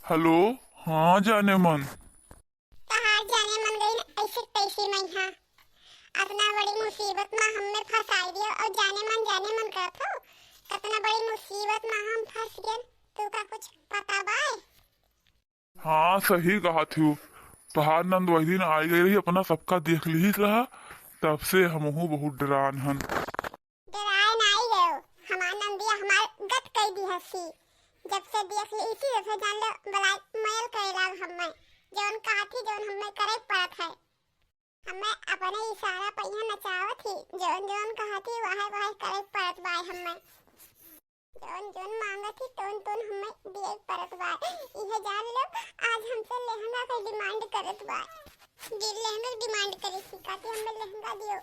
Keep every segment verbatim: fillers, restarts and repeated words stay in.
हेलो, हाँ जाने मन। तहार जाने मन गई न ऐसे तैसे मइहाँ। अतना बड़ी मुसीबत मा हम्मे फँसाई दियो और जाने मन, जाने मन करत हो। कतना बड़ी मुसीबत मा हम फँस गएन, तू का कुछ पता बाय? हाँ, सही कहत हू। तोहार नंद वही दिन आई गई रही, अपना सबका देख लिहिस रहा, तब से हमहू बहुत डरान हन। डराए नाई गयो, हमार नंदिया हमार गत कई दिहसी। जब से देख लिहिसी, जब से जान लो, बलाय मयल करे लाग हम्मे। जौन कहत ही, जौन हम्मे करे पड़त है। हम्मे अपने इशारा पइहाँ नचावत ही, जौन जौन कहत ही, वहे वहे करे पड़त बाय हम्मे। जौन जौन मांगत ही, तौन तौन हम्मे दिए पड़त बाय। इहे जान लो, आज हमसे लहंगा के demand करत बाय। जे लहंगा के demand करे सी, कहती हम्मे लहंगा दियो।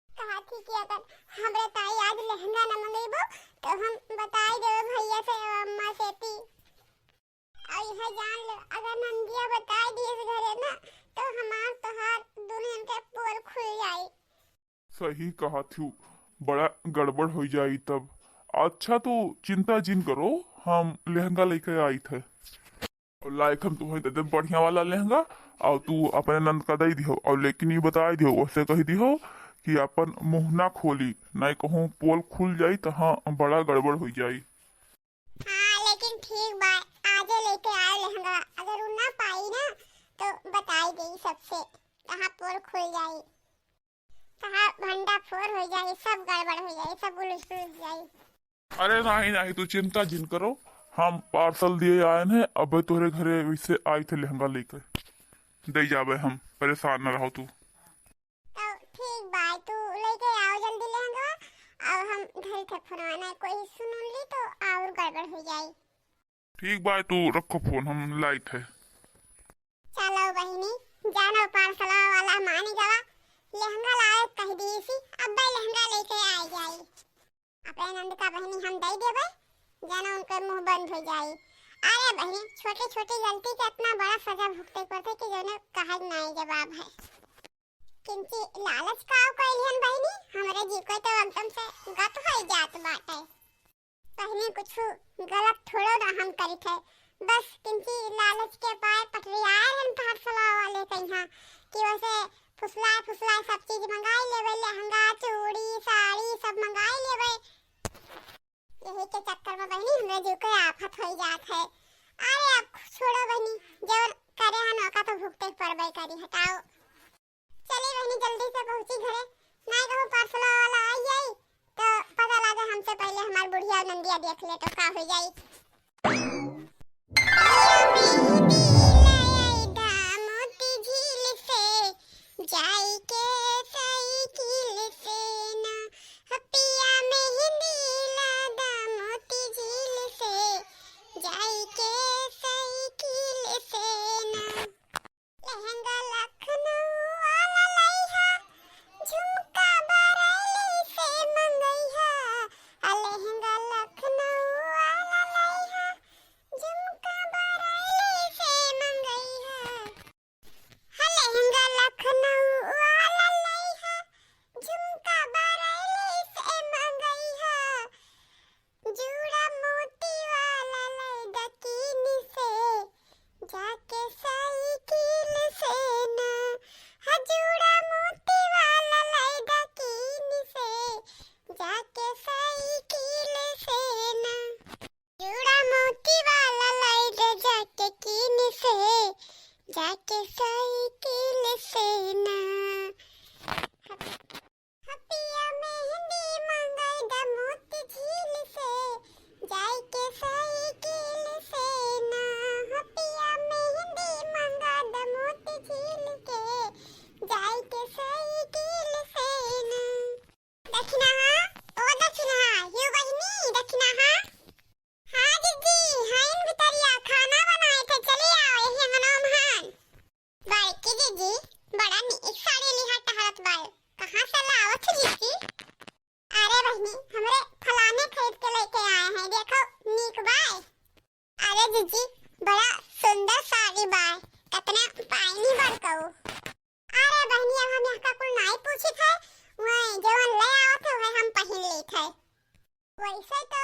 कहत ही कि अगर हमरे ताई आज लहंगा न मंगइबो, तो हम बताई देबे भैया से, अम्मा से ती। और इहे जान लो, अगर नंदिया बताई दिए इस घरे ना, तो हमार तोहार दुनियन के पोल खुल जाई। सही कहत हू, बड़ा गड़बड़ हो जाई तब। अच्छा, तू चिंता जिन करो, हम लहंगा लेके आइत है। और लाइक हम तुम्हें दे दे बढ़िया वाला लहंगा, और तू अपने नंद का दे दिहो। और लेकिन ये बताई दिहो, उसे कह दिहो कि अपन मुंह ना खोली, नहीं कहूँ पोल खुल जाई तो हाँ, बड़ा गड़बड़ हो जाई। हाँ, लेकिन ठीक बा, आजे लेके आए लहंगा। अगर उ ना पाई ना, तो बताई देई सबसे, कहाँ पोल खुल जाई, कहाँ भंडा फोर हो जाई, सब गड़बड़ हो जाई, सब उलझ पुलझ जाई। अरे नाही, नाही, तू चिंता जिन करो, हम parcel दिए आए हैं, अबे तोहरे घरे वैसे आई थे लहंगा लेके, दे जाबे हम, परेशान न रहो तू। तो ठीक बा, तू लेके आओ जल्दी लहंगा, और हम धरी थे फोनवा, ना कोई सुन ली तो और गड़बड़ हो जाई। ठीक बा, तू रखो फोन, हम लाइत है। चलो बहिनी, जानो parcel वाला मानी गवा, लहंगा लाए कह दी सी, अब्बे लहंगा लेके आई जाई। अपने नंद का बहिनी हम दे देबे, जानो उनके मुंह बंद हो जाई। अरे बहिनी, छोटी छोटी गलती के इतना बड़ा सजा भुगते पड़ते कि जौने कहा नाई जवाब है। किंची लालच का कइलिहन बहिनी, हमरे जी को तो एकदम से गत होई जात बाटे। बहिनी कुछ गलत थोड़ो ना हम करित है, बस किंची लालच के पाए पटरियाए रहन parcel वाले कइहाँ कि वैसे फुसलाए फुसलाए सब चीज मंगाई लेबे, लहंगा, चूड़ी, साड़ी सब मंगाई लेबे। यही के चक्कर में बहिनी हमरे जीव के आफत होई जात है। अरे अब छोड़ो बहिनी, जौन करे हन ओका तो भुगते पड़बे करी, हटाओ। चली बहिनी, जल्दी से पहुँची घरे, नाई कहूँ parcel वाला आई जाई, तो पता लागे हमसे पहले हमार बुढ़िया नंदिया देख ले तो का हो जाई। पिया मेहंदी लाई दा मोती झील से, जाई के साइकिल से ना। पिया मेहंदी लाई दा मोती झील से, जाई के साइकिल से ना। लहंगा लखनऊ वाला लइहा, झुमका बरेली से मंगइहा। आ लहंगा लखनऊ वाला लइहा, झुमका बरेली से मंगइहा। हा लहंगा लखनऊ वाला लइहा, झुमका बरेली से मंगइहा। जूड़ा मोती वाला लइदा कीन से, जाके साइकिल से ना। हा जूड़ा मोती वाला लइदा कीन से, जाके साइकिल से ना। जूड़ा मोती वाला लइदा जाके कीन से, जाके साइकिल से ना। पिया मेहंदी मंगाई दा मोती झील से, जाई के साइकिल से ना। पिया मेहंदी मंगा दा मोती झील से, जाई के साइकिल से ना। दखिनहा, ओ दखिनहा, हियो बहिनी, दखिनहा। हाँ जिज्जी, हाँ इन भितरिया खाना बनाए थे, चली आओ, यही अंगना में हन। बड़की जिज्जी, बड़ा नीक साड़ी लिहा टहरत बाय, कहाँ से लावत हो जिज्जी? अरे बहिनी, हमरे फलाने खरीद के लेके आए हैं, देखो नीक बाय। अरे जिज्जी, बड़ा सुंदर साड़ी बाय, कतना पाइनी बड़कऊ। अरे बहिनी, अब हम यहाँ का कुल नाई पूछित है, वही जवन ले आवत है, वही हम पहिन लेत है। वैसे तो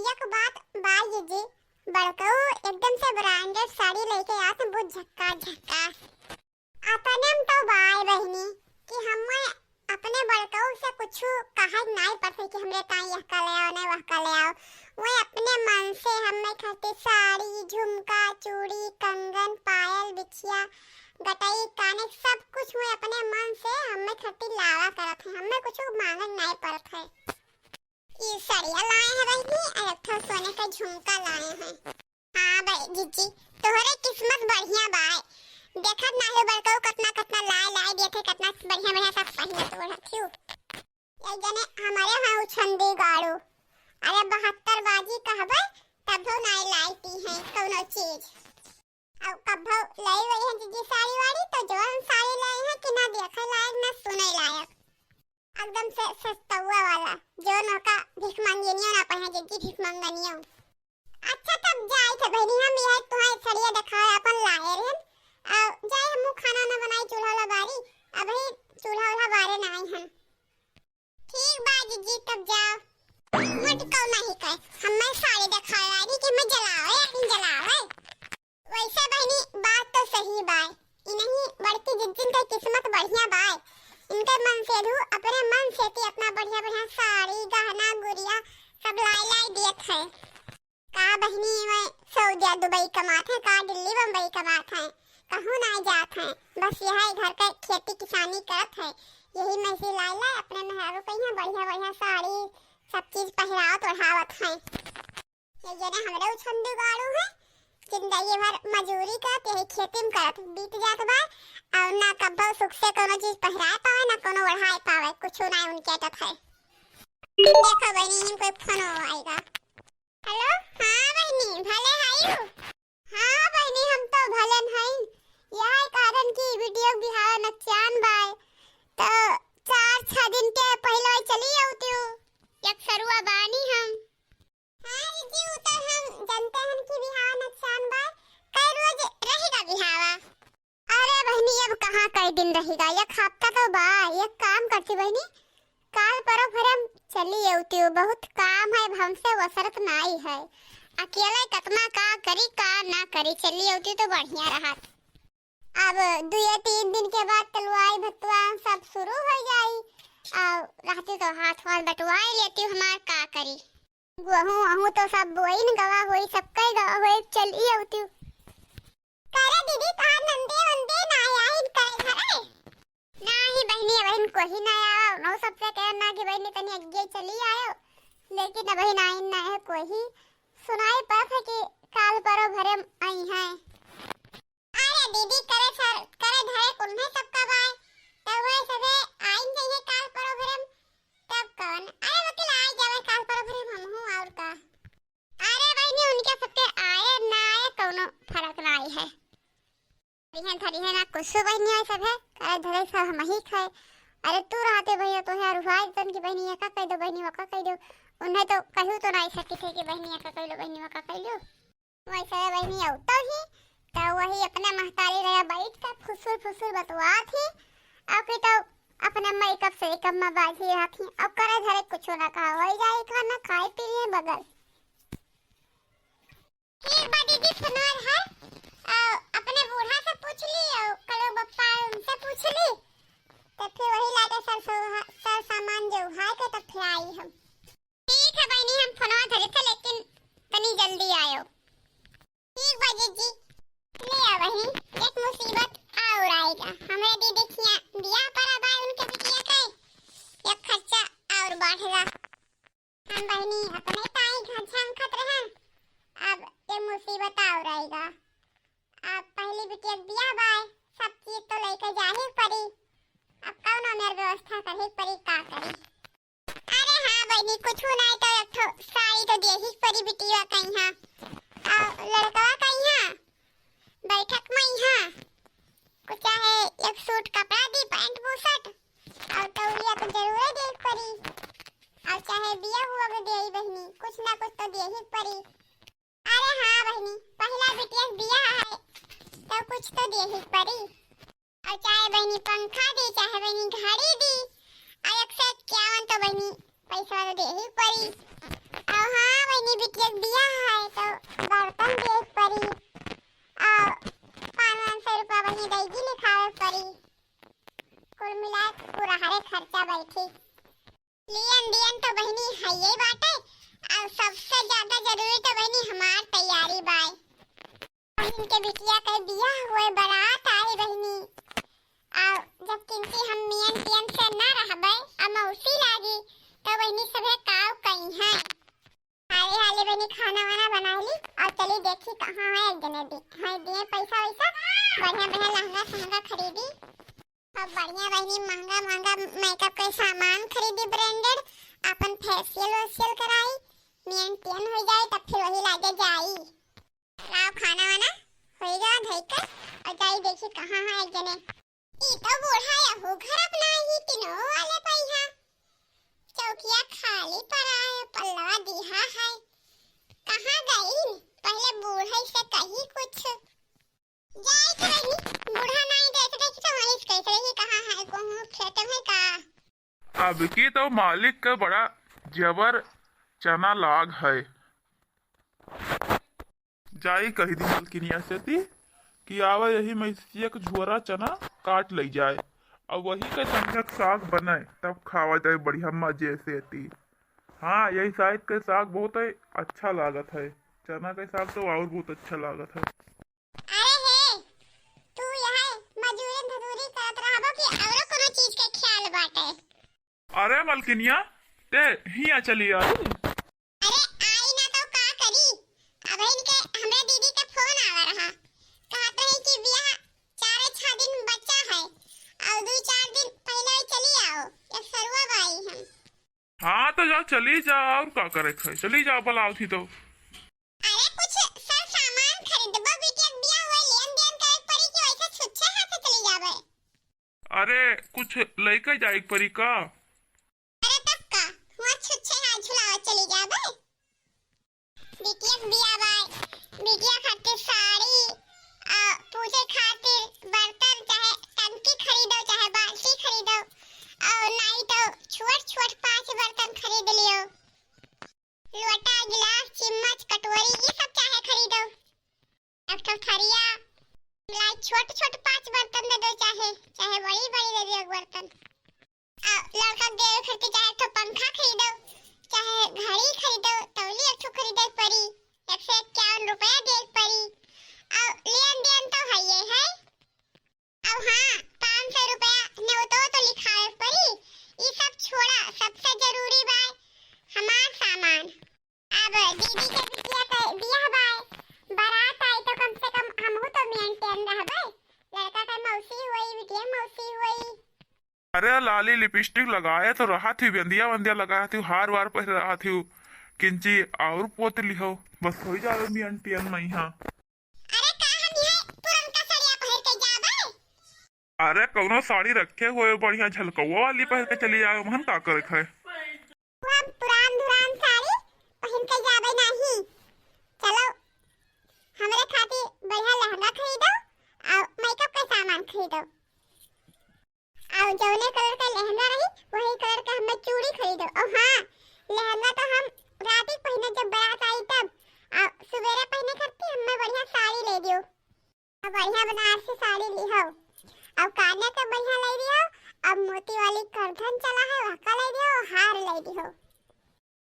एक बात बा जिज्जी, बड़कऊ एकदम से branded साड़ी लइके आत हैं, बहुत झक्कास झक्कास। अतने में तो बाय बहिनी कि हमें अपने बड़कऊ से कुछु कहे नाई पड़त है कि हमरे ताई यह का ले आओ, नहीं वह का ले आओ। वही अपने मन से हमें खातिर साड़ी, झुमका, चूड़ी, कंगन, पायल, बिछिया, गटई, काने, सब कुछ वही अपने मन से हमें खातिर लावा करत है। हमें कुछु मांगे नाई पड़त है। ई सड़िया लाए हैं बहिनी, और एक ठो सोने का झुमका लाए हैं। हाँ भाई जीजी, तोहरे किस्मत बढ़िया बाय। देखत नाही बड़कऊ कतना कतना लाए लाए देत है, कतना बढ़िया बढ़िया सब पहिनत ओढ़त हियो। एक जने हमारे वहाँ उछंदी गाड़ू, अरे बहत्तर बाजी कहबे तब नाई लाइती हैं कौनो चीज। अब कब्बो लाई वही है जीजी साड़ी वाड़ी, तो जौन साड़ी लाई है कि ना देखे लायक ना सुने लायक, एकदम से सस्तुआ वाला, जौन ओका भिखमंगिनियो ना पहिने जीजी, भिखमंगनियो। अच्छा तब जाई थे बहिनी, हम यह तुम्हारे सड़िया दिखाए अपन लाए रहन। आ, जाए हमहू खाना ना बनाई, चूल्हा वाला बारी, अबही चूल्हा वाला बारे ना आई हम। ठीक बा जीजी, तब जाओ। मुझको नहीं कहे, हमें साड़ी दिखाए आई कि हमें जलावे, आदमी जलावे। वैसे बहिनी बात तो सही बाय, इनही बड़की जिज्जिन के किस्मत बढ़िया बाय। इनके मन से धू अपने मन से ती अपना बढ़िया बढ़िया साड़ी, गहना, गुरिया सब लाई लाई दियत है। का बहिनी, मैं सऊदिया दुबई कमात है, का दिल्ली बम्बई कमात है, कहूँ ना जात है, बस यह घर का खेती किसानी करत है, यही में से लाई लाई अपने मेहरारू के यहाँ बढ़िया बढ़िया साड़ी सब चीज पहिरावत ओढ़ावत है। ये जने हमरे उछंदू गाड़ू है, जिंदगी भर मजूरी करत, यही खेती में करत बीत जात बा, और ना कब्बो सुख से कोनो चीज पहिराए पावे, ना कोनो ओढ़ाए पावे, कुछ ना उनके आदत है। देखो बहिनी, इनके फोन आएगा। हेलो, हाँ बहिनी, भले हायू? हाँ बहिनी, हम तो भलन हईन। यह कारण की वीडियो बिहार नचान बाय, तो चार छह दिन के पहले चली आउतियो, एक सरुआ बानी हम। हाँ जीजी, उ तो हम जानते हैं कि बिहावा नकसान बा, कई रोज रहेगा बिहावा। अरे बहिनी, अब कहाँ कई दिन रहेगा, एक हफ्ता तो बा। एक काम करती बहिनी, काल परो फिर हम चली अउती, बहुत काम है, अब हमसे वसरत नाई है, अकेले कितना का करी का ना करी, चली अउती तो बढ़िया रहत। अब दुए तीन दिन के बाद तलवाई भतुआ सब शुरू हो जाई। आ, रहती तो हाथ वाथ बटवाए लेती, हमार का करी। गहूं अहूं तो सब बोइन गवा होई, सबके गवा होई, चली अउती। करे दीदी, तहार नंदे वंदे ना आइन करे घरे? नाही बहिनी, बहिन कोही ना आवा, उन्हों सबसे कहना कि बहिनी तनी अग्गे चली आयो, लेकिन अब बहिन आइन ना है कोही। सुनाई पड़त है कि काल परो भरे आई हैं। अरे दीदी, करे सर, करे धरे कुल्हे सबका बाय, तब वह सभे आइन जइहे काल परो भरे। तब कौन? अरे वकील, आइ जावे काल परो भरे हमहूँ, और का। अरे बहिनी, उनके सबके आए ना आए कौनो फर्क ना आई है। धरी है, धरी है ना कुछ बहिनी, आए सब है, करे धरे सब हम ही खाए। अरे तू रहते भैया, तो यार हुआ तन की बहिनी, ये का कह दो बहिनी, वो का कह दो। उन्हें तो कहू तो नहीं सकी थे कि बहिनी, ये का कह लो बहिनी, वो का कह लो। वैसे बहिनी अउतो ही, तो वही अपने महतारी रहे बैठ के फुसुर फुसुर बतवात ही, और कि तो अपने मेकअप से मेकअप में बाजी रहत ही, और करे धरे कुछ ना कहा, वही जाए खाना खाए पी लिए बगल। ठीक बा दीदी, सुनार है, और अपने बूढ़ा से पूछ ली, और कलो बप्पा उनसे पूछ ली, तो फिर वही लागे सर सो-, सर सामान जो उहाए के, तो फिर आई हम। ठीक है बहिनी, हम फोनवा धरे थे, लेकिन तनी जल्दी आयो। ठीक बा जीजी। ले आ बहिनी, एक मुसीबत और आएगा। हमरे दीदी खिया बियाह परा बा उनके बिटिया के, एक खर्चा और बढ़ेगा। हम बहिनी अपने ताई घर झांकत रहन, अब ये मुसीबत और आएगा। अब पहली बिटिया के बियाह बा, सब चीज तो लेके जाही परी, अब कौनो मेर व्यवस्था करही परी, का करी। अरे हाँ बहिनी, कुछ नहीं तो एक ठो साड़ी तो देही परी बिटिया कहीं, हाँ। और लड़कवा कहीं, हाँ, बैठक में ही, हाँ। कुछ चाहे एक सूट कपड़ा दी, पैंट बुशर्ट, और तौलिया तो जरूर देही परी, और चाहे बिया हुआ के देही बहिनी, कुछ ना कुछ तो देही परी। अरे हाँ बहिनी, पहला बिटिया के बियाह है, तो कुछ तो देही परी। और चाहे बहिनी पंखा दी, चाहे बहिनी घड़ी दी, और एक सौ इक्यावन तो बहिनी पैसा तो देही परी। और हाँ बहिनी, बिटिया के बियाह है तो बर्तन देवे के पड़ी, और पाँच सौ रुपया बहिनी दईजी लिखावे के पड़ी। कुल मिला के पूरा हरे खर्चा बैठी। लियन दियन तो बहिनी हइये बाटे, और सबसे ज्यादा जरूरी तो बहिनी हमार तैयारी बाय। बहिन के बिटिया के बियाह होए, बारात आई बहिनी, और जब किंची हम मियन तियन से ना रहबे, अमौसी लागी, तो बहिनी सभे काव कइहैं। हाली हाली बहिनी खाना वाना बनाई ली और चली देखी कहाँ है एक जने दी, हाँ दिए पैसा वैसा, बढ़िया बढ़िया लहंगा सहंगा खरीदी। अब बढ़िया बहिनी महंगा महंगा मेकअप के सामान खरीदी, ब्रांडेड, अपन फेशियल वेशियल कराई, मियन तियन हो जाए, तब फिर वही लागे जाई। लाओ खाना वाना होई गवा धई के, और जाई देखी कहाँ है एक जने। ई तो बूढ़ा यहू घर अपना ही तीनों वाले पइहा। चौकिया खाली पड़ा है, पल्लवा दिहा है। कहाँ गई? पहले बूढ़ा से कही कुछ। जाई तो रही, बूढ़ा नहीं देख देखी तो वहीं से कैसे रही, कहाँ है, कहूँ खेत में का? अब की तो मालिक का बड़ा जबर चना लाग है। जाई कही दी मलकिनिया से ती कि आवे यही मइसिया के झोरा चना काट लई जाए, और वही के संगे के साग बने, तब खावा जाए बढ़िया मजे से ती। हाँ, यही साइज के साग बहुत ही अच्छा लागत है, चना के साग तो और बहुत अच्छा लागत है। अरे हे, तू यह मजूरी धजूरी करत रहबो कि औरो कोनो चीज के ख्याल बाटे? अरे मलकिनिया, ते हिया चली आई। अरे आई ना तो का करी? अब इनके हमरे दीदी के फोन आवा रहा, कहत रही कि बियाह चारे छह दिन बच्चा है, और दो चार दिन पहले चली आओ, एक सरुआ बाई हम। हाँ तो जा, चली जा, और का करे के है, चली जा, बुलाओ थी तो। अरे कुछ सर सामान खरीदबो, बिटिया के बियाह हुए, लेन देन करे के पड़ी कि वैसे छुच्छे हाथ से चली जाबे? अरे कुछ लइके जाए के पड़ी का? अरे तब का, हुआ छुच्छे हाथ झुलावा चली जाबे। बिटिया के बियाह बाय, बिटिया खातिर साड़ी, आ, पूजे खातिर बर्तन, चाहे टंकी खरीदो, चाहे बाल्टी खरीदो, और नाई तो छोट छोट पांच बर्तन खरीद लियो। लोटा, गिलास, चिम्मच, कटोरी, ये सब चाहे खरीदो। एक ठो थरिया, लाई छोट छोट पांच बर्तन दे दो, चाहे, चाहे बड़ी बड़ी दे दो एक बर्तन। आ, लड़का के देवे खातिर चाहे एक ठो पंखा खरीदो, चाहे घड़ी खरीदो, तौली एक ठो खरीदे के पड़ी, एक सौ इक्यावन रुपया दे के पड़ी। आ, लेन देन तो हइये है। अब हाँ, पाँच सौ रुपया नेवतो तो लिखावे पड़ी। ई सब छोड़ा, सबसे जरूरी बा हमार सामान। अब दीदी के बिटिया के बियाह बा, बारात आई तो कम से कम हमहू तो मेंटेन रहबे। लड़का के मौसी हुई, बिटिया मौसी हुई। अरे लाली लिपस्टिक लगाए तो रहा थी, बिंदिया वंदिया लगाए थी, हार वार पहन रहा थी, किंची और पोत लिहो, बस हो जावे मेंटेन मइहा। अरे का हम ये पुरनका सड़िया पहिर के जाबे? अरे कौनो साड़ी रखे हुए बढ़िया झलकौआ वाली पहिर के चली जाओ, महन का करे खाए। वो पुरान धुरान साड़ी पहिर के जाबे नहीं। चलो हमरे खातिर बढ़िया लहंगा खरीदो और मेकअप के सामान खरीदो। और जौने कलर का लहंगा रही, वही कलर का हमें चूड़ी खरीदो। और हाँ, लहंगा तो हम रात ही पहने जब बारात आई तब, और सुबेरे पहने खातिर हमें बढ़िया साड़ी ले दियो। और बढ़िया बनारसी साड़ी लिहो, और काने के बढ़िया ले दियो, और मोती वाली करधन चला है, वहका ले दियो, और हार ले दियो।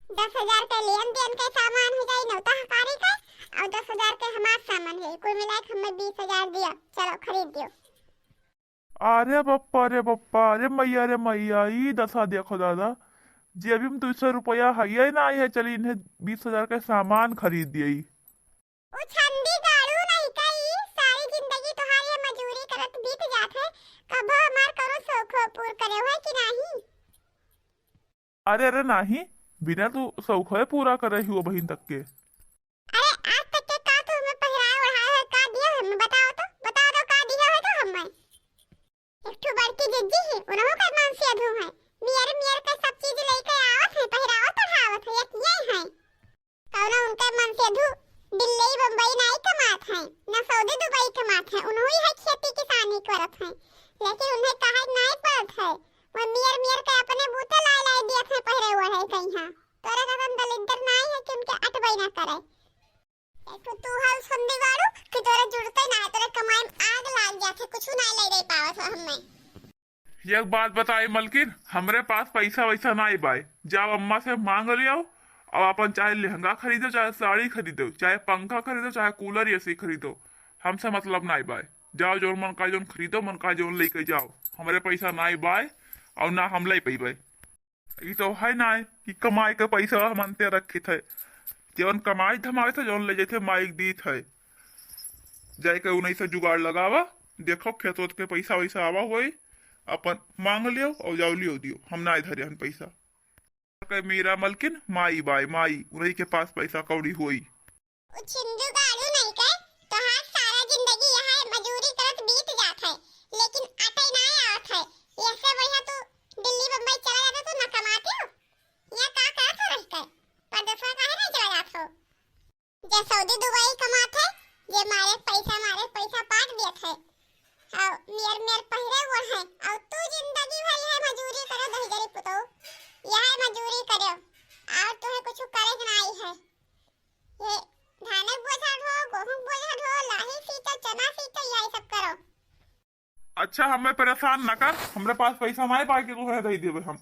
दस हजार के लेन देन के सामान हो जाई, नौता हकारी के, और दस हजार के हमार सामान है, कुल मिला के हमें बीस हजार दिया। चलो खरीद दियो। अरे बप्पा रे बप्पा, अरे मैया रे मैया, ई दशा देखो दादा, जेबी में दुई सौ रुपया है ना, ये चली इन्हें बीस हजार के सामान खरीद दिए। उ छंदी गाड़ू नहीं कई, सारी जिंदगी तोहार ये मजूरी करत बीत जात है, कभो हमार करो शौक हो पूर करे हुए कि नहीं? अरे, अरे नाही, बिना तू शौक है पूरा करे हुआ बहिन तक के। अरे, आज तक के का तू हमें पहिराए ओढ़ाए है, का दिया है हमें? बताओ तो, बताओ तो का दिया है तो हमें? एक ठो बड़की जिज्जी ही, उन्हों का मन से अधू है। मियर मियर के सब चीज लेके आवत है, पहिरावत ओढ़ावत है, एक ये है। कौनो उनके मन से अधू दिल्ली बम्बई नाई कमात है, न सऊदी दुबई कमात है, उन्हों ही है खेती किसानी करत है, लेकिन उन्हें कहे नाई पड़त है, वो मियर मियर के अपने बूते लाई लाई दियत है, पहिरे हुए है कहीं। तोरे का हम दलिद्दर नाई है कि उनके अटबई ना करे। एक तो तू हल सुन दी बाड़ू कि तोरे जुड़ते ना है, तोरे कमाई में आग लाग जात है, कुछ ना ले दे पावत हो हमें। एक बात बताई मलकिन, हमरे पास पैसा वैसा नाई बाय। जाओ अम्मा से मांग लियो, और अपन चाहे लहंगा खरीदो, चाहे साड़ी खरीदो, चाहे पंखा खरीदो, चाहे कूलर एसी खरीदो, हमसे मतलब नाई बाय। जाओ जौन मन का जौन खरीदो, मन का जौन लेके जाओ, हमरे पैसा नाई बाय और ना हम ले पैबे। ई तो है ना कि कमाई के पैसा हम अंते रखित है, जौन कमाई धमाई थे जौन ले जाते माइक दीत है, जाए के उन्हीं से जुगाड़ लगावा। देखो खेत वत के पैसा वैसा आवा होई, अपन मांग लियो और जाओ लियो दियो, हम ना इधर हन पैसा। के मीरा मलकिन माई बाय माई, उन्हीं के पास पैसा कौड़ी होई। उ छिंदू गाड़ू नहीं के, तोहार सारा जिंदगी यहाँ मजूरी करत बीत जात है, लेकिन अटे ना आवत है। ऐसे बढ़िया तू दिल्ली बम्बई चला जाता तो ना कमाते हो। यहाँ का करत हो रह के? परदेसवा काहे नहीं चला जात हो? जे सऊदी दुबई कमात है, जे मारे पैसा, मारे पैसा पाट देत है। और मेर मेर पहिरे ओढ़े, और तू जिंदगी भर यह मजूरी करो, दहिजरी पुतऊ, यह मजूरी करो, और तुम्हें कुछ करे के नाई है। ये धानक बोझा ढो, गोहूं बोझा ढो, लाही सींचो, चना सींचो, यही सब करो। अच्छा, हमें परेशान न कर, हमरे पास पैसा नाई बाय कि तोहरे दे देबे हम।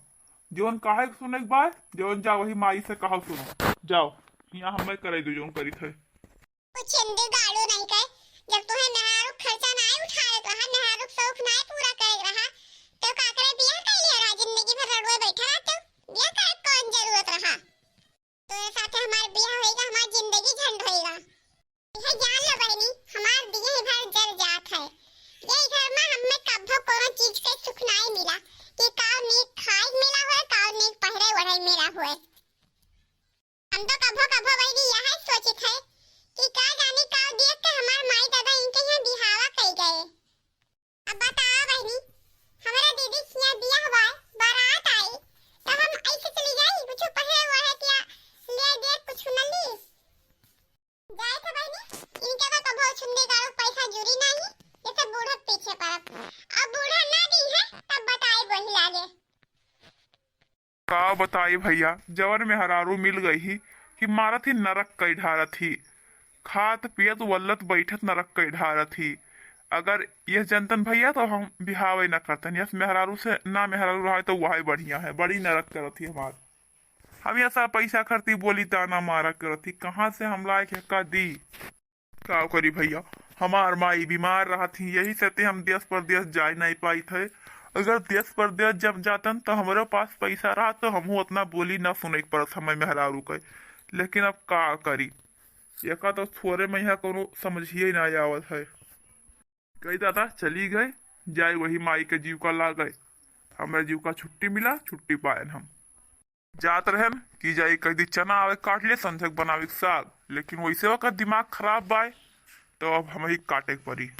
जौन काहे के सुने के बाय, जौन जा वही माई से कहो सुनो। जाओ, यहाँ हमें करे दो जौन करी थे। कुछ हिंदी गाड़ू नहीं कहे, जब तुम्हें मेहरारू खर्चा नाई उठावे के रहा, मेहरारू के शौक नाई पूरा करे के रहा, तो का करे बियाह कर लिया रहा, जिंदगी भर रड़ुए बैठा रहा, तो बियाह करे के कौन जरूरत रहा? तोरे साथे हमार बियाह होइगा, हमार जिंदगी झंड होइगा। यह जान लो बहनी, हमार बियाह भर जर जात है। ये घर में हमें कभो कोनो चीज के सुख नाई मिला कि काव नीक खाए मिला हुए, काव नीक पहरे ओढ़े मिला हुए। हम तो कभो कभो बहनी यह सोचित है कि का जानी काव देख के हमार माई दादा इनके यहाँ बिहावा कई गए। अब बताओ बहनी, हमारा दीदी के यहाँ बियाह हुआ है, बारात आई, तो हम ऐसे चली जाई, कुछ पहरे ओढ़े क्या ले दे, कुछ न ली। जाए थे बहनी, इनके तो कभो छुंदे गाड़ू पैसा जुरी नहीं, ये सब बूढ़ा पीछे पड़त। अब बूढ़ा ना दी है, तब बताए वही लागे। का बताई भैया, जवन मेहरारू मिल गई ही कि मारत ही नरक कई ढारत ही, खात पियत वल्लत बैठत नरक कई ढारत ही। अगर यह जनतन भैया तो हम बिहावे न करतन, यस मेहरारू से ना मेहरारू रहा तो वही बढ़िया है, बड़ी नरक करत ही हमार। हम यह सब पैसा खर्ची बोली ताना मारा करत ही, कहाँ से हम लाए के का दी? का करी भैया, हमार माई बीमार रहत ही, यही से ते हम देश परदेश जाए नहीं पाई थे। अगर देश परदेश जब जातन तो हमरे पास पैसा रहा तो हमहू उतना बोली ना सुने के पड़त हमें मेहरारू के। लेकिन अब का करी, एका तो थोरे में यहाँ कोनो समझिए ना आवत है। कही दादा चली गए, जाए वही माई के जीव का लागे, हमरे जीव का छुट्टी मिला, छुट्टी पायन हम। जात रहन कि जाई कह दी चना आवे काट ले, संझक बनावे के साग, लेकिन वैसे ओकर दिमाग खराब बाय, तो अब हम ही काटे के पड़ी।